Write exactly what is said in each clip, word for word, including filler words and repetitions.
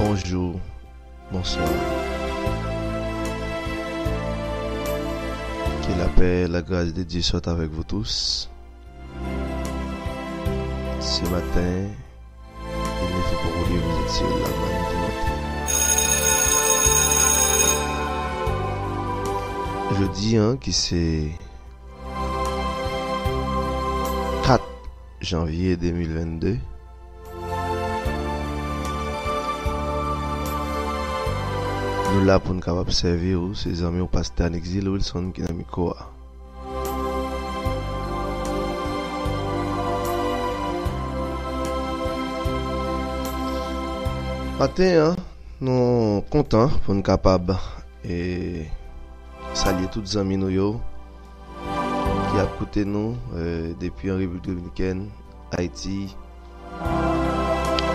Bonjou, bonswa. Ke lapè, lagrès de Dye sot avèk vou tous. Se maten, il ne faut pas oublier vous êtes sur la vanité matin. Jodi an, ki se kat janvye de mil vennde, nou la pou n kapab sèvi w, se zanmi w, Pastè Anexil Wilson, ki nan mikwo a. Maten an, nou kontan pou n kapab, e, salye tout zanmi nou yo ki ap koute nou, e, depi an Repiblik Dominikèn, Ayiti,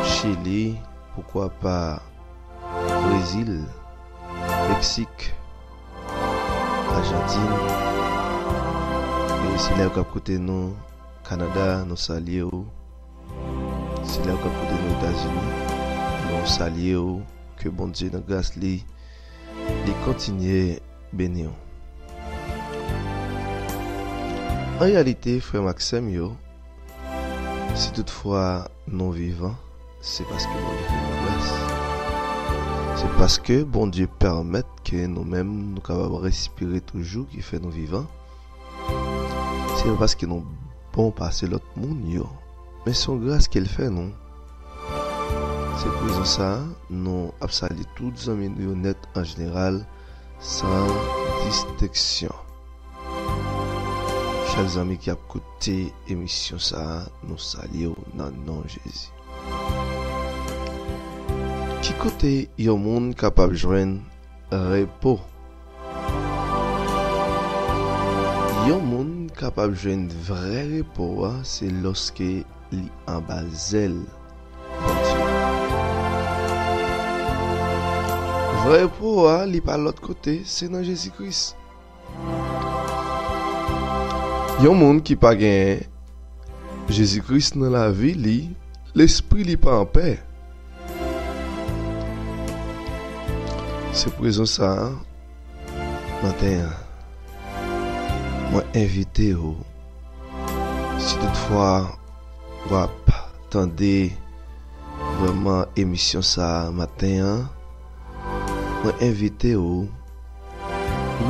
Chili, poukwa pa Brezil, Meksik, Ajantin, e sila yo k ap koute nou Kanada, nou salye w. Sila yo k ap koute nou Etazini, nou salye w. Ke Bondye nan gras li, li kontinye beni w. An reyalite, frè m ak sè m yo, si toutfwa nou vivan, se paske Bondye fè nou gras. Se paske Bondye pèmèt ke nou menm nou kapab respire toujou ki fè nou vivan. Se pa paske nou bon pase lòt moun yo, men se yon gras ke l fè nou. Se pou rezon sa a, nou ap salye tout zanmi nou yo nèt an jeneral, san distenksyon. Chak zanmi ki ap koute emisyon sa a, nou salye w nan non Jezi. Ki kote yon moun kapab jwenn repo? Yon moun kapab jwenn vrè repo a, se lòske li anba zèl Bondye. Vrè repo a, li pa lòt kote, se nan Jezi Kris. Yon moun ki pa gen Jezi Kris nan lavi li, lespri li pa anpè. Se pou rezon sa a, maten an, mwen envite w, si toutfwa w ap tande vrèman emisyon sa a maten an, mwen envite w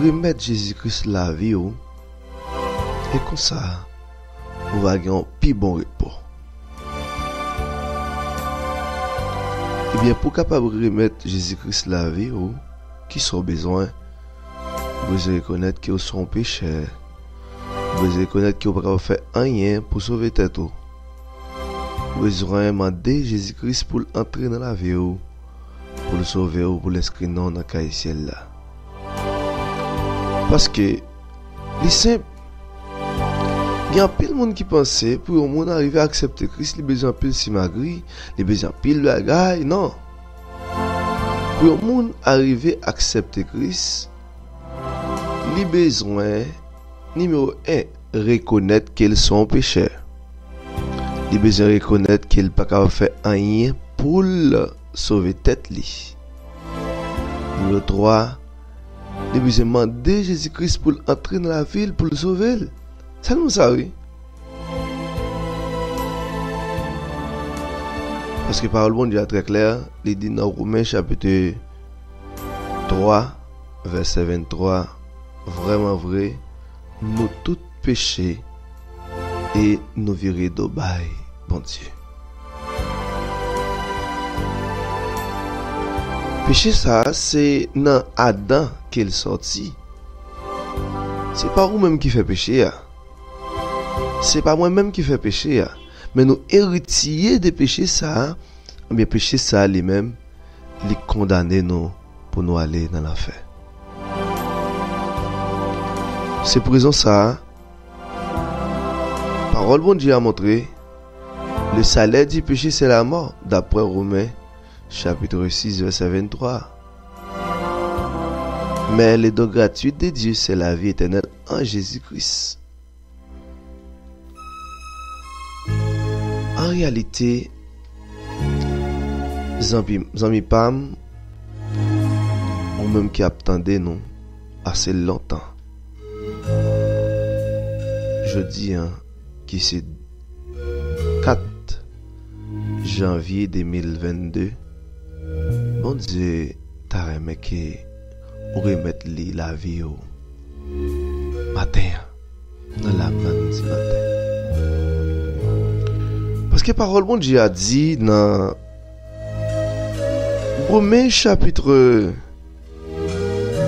remèt Jezi Kris lavi w, e konsa, ou va gen yon pi bon repo. Ebyen, pou w kapab remèt Jezi Kris lavi w, kisa w bezwen? Ou bezwen rekonèt ke w se yon pechè. Ou bezwen rekonèt ke w pa kapab fè anyen pou sove tèt ou. Ou bezwen mande Jezi Kris pou l antre nan lavi w, pou l sove w, pou l enskri non w nan kay syèl la. Paske, li senp. Gen anpil moun ki panse pou yon moun arive aksepte Kris, li bezwen anpil simagri, li bezwen anpil bagay. Non. Pou yon moun arive aksepte Kris, li bezwen, nimewo en, rekonèt ke l se yon pechè. Li bezwen rekonèt ke l pa kapab fè anyen pou l sove tèt li. Nimewo twa, li bezwen mande Jezi Kris pou l antre nan lavi l, pou l sove l. Sèlman sa, wi. Paske pawòl Bondye a trè klè, li di nan Women chapit twa, vèsè venntwa, vrèman vre, nou tout peche e nou vire do bay Bondye. Peche sa a, se nan Adan ke l sòti. Se pa ou menm ki fè peche a. Se pa mwen menm ki fè peche a. Men nou eritye de peche sa a, ebyen, peche sa a li menm, li kondane nou pou nou ale nan lanfè. Se pou rezon sa a, pawòl Bondye a montre, le salaire du péché, c'est la mort, d'après Romains chapitre six, verset vingt-trois. Mais le don gratuit de Dieu, c'est la vie éternelle en Jésus-Christ. An reyalite, Zanmi, zanmi pa m, ou menm ki ap tande nou ase lontan. Jodi a, ki se kat janvye de mil vennde, Bondye ta renmen ke ou remèt li lavi w maten an, nan lamàn di maten. Paske pawòl Bondye a di nan Women chapit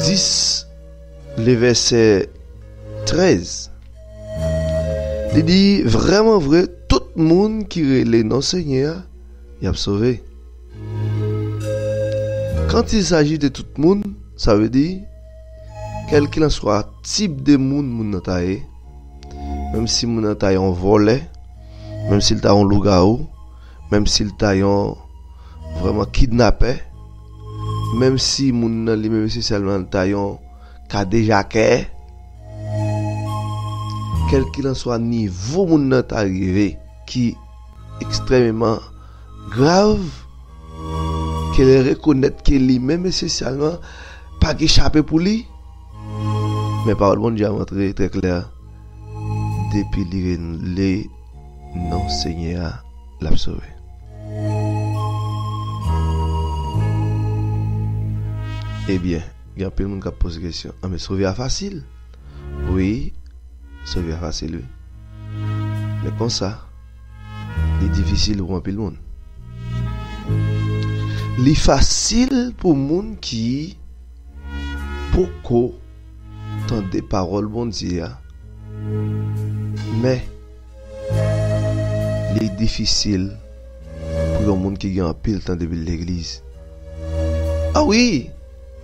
dis, le vèsè trèz, li di, vrèman vre, tout moun ki rele non Senyè a, y ap sove. Quand il s'agit de tout moun, sa vle di, kèlkelanswa tip de moun moun nan ta ye, menm si moun nan ta yon vòlè, menm si l ta yon lougawou, menm si l ta yon vrèman kidnapè, menm si moun nan li menm espesyalman l ta yon kadejakè, kèlkelanswa nivo moun nan ta rive, ki ekstrèmeman grav, ke l rekonèt ke li menm espesyalman pa gen chape pou li. Men pawòl Bondye a montre trè klè, depi li rele non Senyè a, l ap sove. Ebyen, gen anpil moun k ap poze kesyon, "Anben, sove a fasil?" Wi, sove a fasil, wi. Men konsa, li difisil pou anpil moun. Li fasil pou moun ki poko tande pawòl Bondye a, men li difisil pou yon moun ki gen anpil tan depi l legliz. A wi,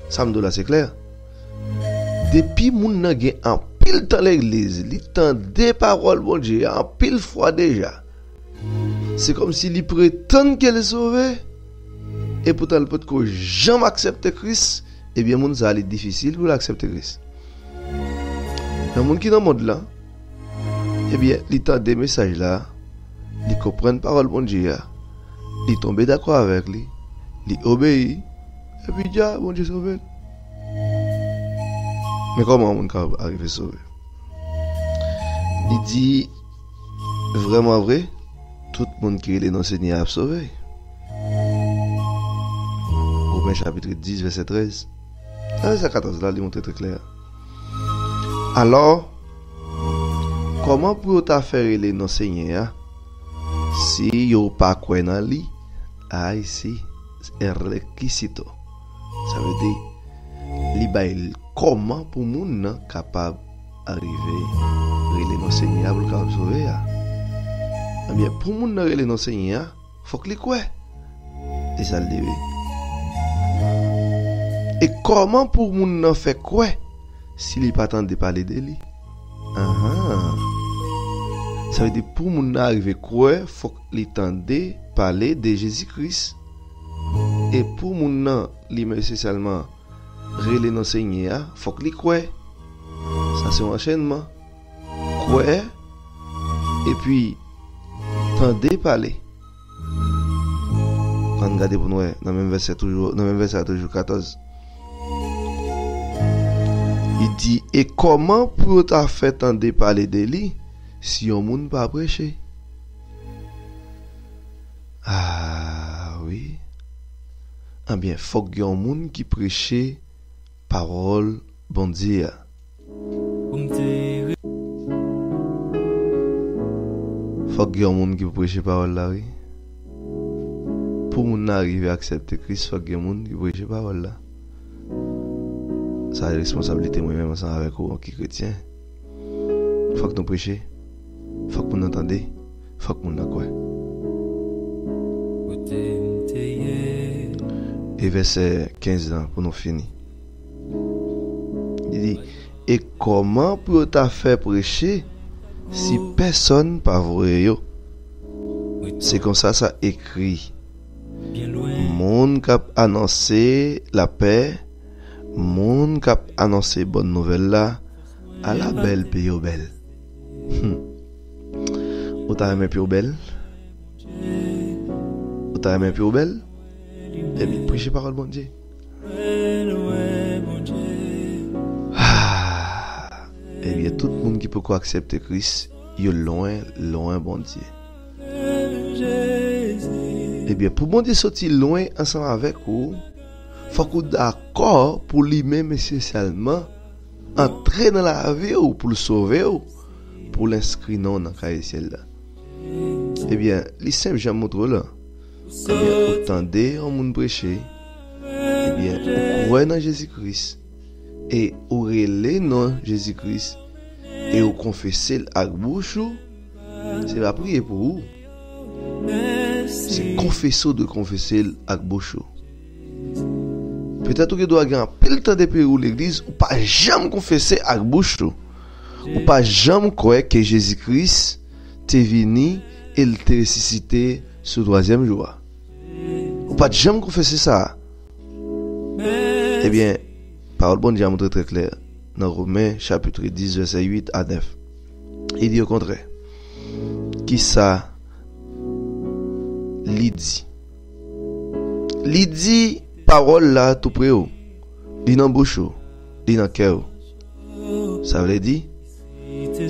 sa m di w la se klè. Depi moun nan gen anpil tan legliz, li tande pawòl Bondye a anpil fwa deja, se kòmsi li pretann ke l sove, epoutan l potko janm aksepte Kris, ebyen moun sa a li difisil pou l aksepte Kris. Nan moun ki nan mond lan, ebyen, li tande mesaj la, li konprann pawòl Bondye a, li tonbe dakò avèk li, li obeyi, epi dja, Bondye sove l. Men kòman yon moun ka arive sove? Li di, vrèman vre, tout moun ki rele non Senyè a ap sove. Women chapit dis, vèsè trèz. Nan vèsè katòz la, li montre trè klè. Alò, kòman pou yo ta fè rele non Senyè a, si yo pa kwè nan li? Ay, si, errekisito. Sa vle di, li bay l kòman pou moun nan kapab arive rele non Senyè a pou l kapab sove a. Ebyen, pou moun nan rele non Senyè a, fòk li kwè. E sa l di wi. E kòman pou moun nan fè kwè si li pa tande pale de li? Ahan. Sa vle di pou moun nan arive kwè, fòk li tande pale de Jezi Kris. E pou moun nan, li menm espesyalman, rele non Senyè a, fòk li kwè. Sa se yon anchènman. Kwè, epi tande pale. Ann gade pou n wè, nan menm vèsè toujou, nan menm vèsè a toujou, katòz. Li di, e kòman pou yo ta fè tande pale de li si yon moun pa preche? A wi. Ebyen, fòk gen yon moun ki preche pawòl Bondye a. Fòk gen yon moun ki pou preche pawòl la, wi. Pou moun nan rive aksepte Kris, fòk gen moun ki preche pawòl la. Sa responsablite mwen menm ansanm avèk ou anki kretyen. Fòk nou preche. Fòk moun nan tande. Fòk moun nan kwè. E vèsè kenz lan pou nou fini. Li di, e kòman pou yo ta fè preche si pèsòn pa voye yo? Se konsa sa ekri. Moun k ap anonse lapè, moun k ap anonse bòn nouvèl la, ala bèl pi yo bèl. Hmm. Ou ta renmen pi yo bèl? Ou ta renmen pi yo bèl? Ebyen, preche pawòl Bondye. Ah, ebyen, tout moun ki poko aksepte Kris, yo lwen, lwen Bondye. Ebyen, pou Bondye soti lwen ansanm avèk ou, fòk ou dakò pou li menm espesyalman antre nan lavi w pou l sove w, pou l enskri non w nan kaye syèl la. Ebyen, li senp jan m montre w la. Ebyen, ou tande yon moun preche, ebyen, ou kwè nan Jezi Kris, e ou rele non Jezi Kris, e ou konfese l ak bouch ou, se pa priye pou ou. Se konfese w dwe konfese l ak bouch ou. Petèt ou gen dwa gen anpil tan depi ou legliz, ou pa janm konfese ak bouch ou. Ou pa janm kwè ke Jezi Kris te vini e l te resisite sou twazyèm jou a. Ou pa t janm konfese sa. Ebyen, pawòl Bondye a montre trè klè nan Women chapit dis, vèsè uit a nèf. Li di okontrè, kisa li di? Li di pawòl la tou pre w. Li nan bouch ou. Li nan kè w. Sa vle di,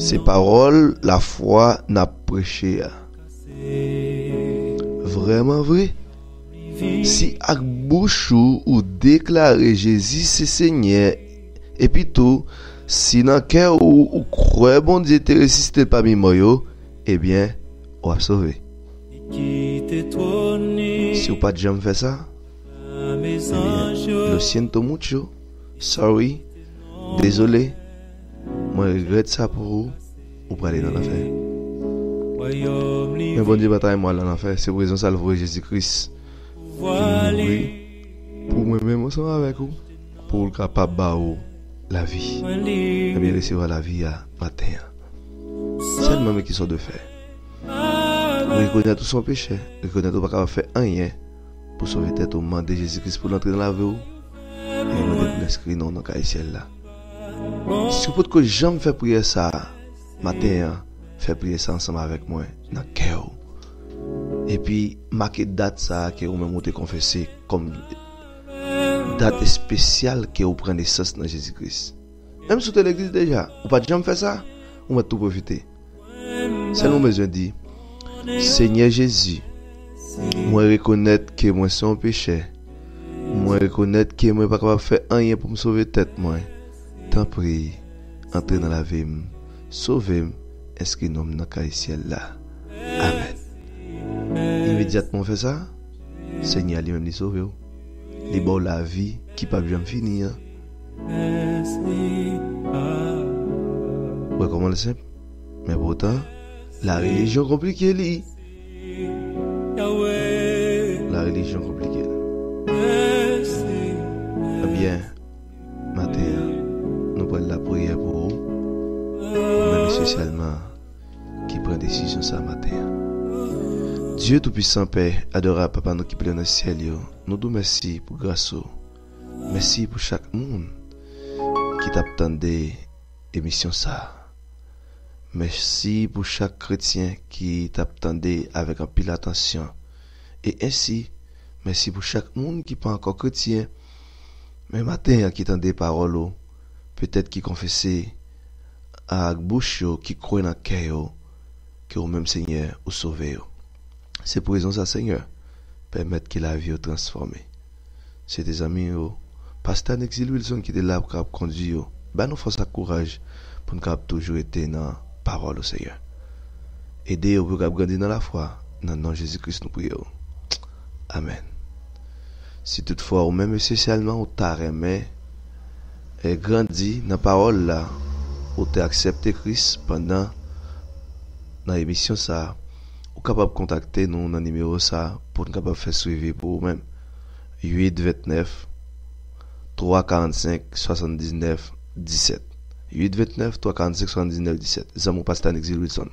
se pawòl lafwa n ap preche a. Vrèman vre, si ak bouch ou ou deklare Jezi se Senyè, epi tou, si nan kè ou ou kwè Bondye te resisite l pami mò yo, ebyen, w ap sove. Si w pa t janm fè sa, ebyen, lo siento mucho, sorry, dezole, mwen regrèt sa pou ou, ou prale nan lanfè. Men Bondye pa ta renmen w al nan lanfè, se pou rezon sa l voye Jezi Kris vin mouri pou mwen menm ansanm avèk ou, pou l kapab ba ou lavi. Ebyen, resevwa lavi a maten an. Sèlman, men kisa w dwe fè. Rekonèt ou se yon pechè, rekonèt ou pa kapab fè anyen pou sove tèt ou, mande Jezi Kris pou l antre nan lavi w, e mande pou l enskri non w nan kay syèl la. Si w potko janm fè priyè sa a, maten an, fè priyè sa ansanm avèk mwen nan kè w. Epi make dat sa a ke ou menm ou te konfese kòm dat espesyal ke ou pran nesans nan Jezi Kris. Menm si w te legliz deja, ou pa t janm fè sa, ou mèt tou pwofite. Sèlman w bezwen di, Senyè Jezi, mwen rekonèt ke mwen se yon pechè. Mwen rekonèt ke mwen pa kapab fè anyen pou m sove tèt mwen. Tanpri, antre nan lavi m, sove m, enskri non m nan kay syèl la. Amèn. Imedyatman w fè sa, Senyè a li menm li sove w. Li ba w lavi ki p ap janm fini an. Ou wè kòman l senp? Men poutan, larelijyon konplike li. Larelijyon konplike. Ebyen, maten an, nou pral lapriyè pou ou, ou menm espesyalman ki pran desizyon sa maten an. Dye Toupisan, Pè adorab, Papa nou ki pi lwen nan syèl yo, nou di w mèsi pou gras ou. Mèsi pou chak moun ki t ap tande emisyon sa a. Mèsi pou chak kretyen ki t ap tande avèk anpil atansyon. E ensi, mèsi pou chak moun ki pa ankò kretyen, men maten an ki tande pawòl ou, petèt ki konfese ak bouch yo, ki kwè nan kè yo ke ou menm, Senyè, ou sove yo. Se pou rezon sa, Senyè, pèmèt ke lavi yo transfòme. Se te zanmi yo, Pastè Anexil Wilson ki te la pou kapab kondui yo. Ba nou fòs ak kouraj pou n kapab toujou rete nan pawòl ou, Senyè. Ede yo pou yo kapab grandi nan lafwa. Nan non Jezi Kris nou priye w. Amèn. Si toutfwa ou menm espesyalman ou ta renmen, eh, grandi nan pawòl la, ou te aksepte Kris pandan nan emisyon sa a, ou kapab kontakte nou nan nimewo sa a pou n kapab fè swivi pou ou menm. Uit vennèf, twa karannsenk, swasanndiznèf, disèt. Uit vennèf, twa karannsenk, swasanndiznèf, disèt. Zanmi w Pastè Anexil Wilson.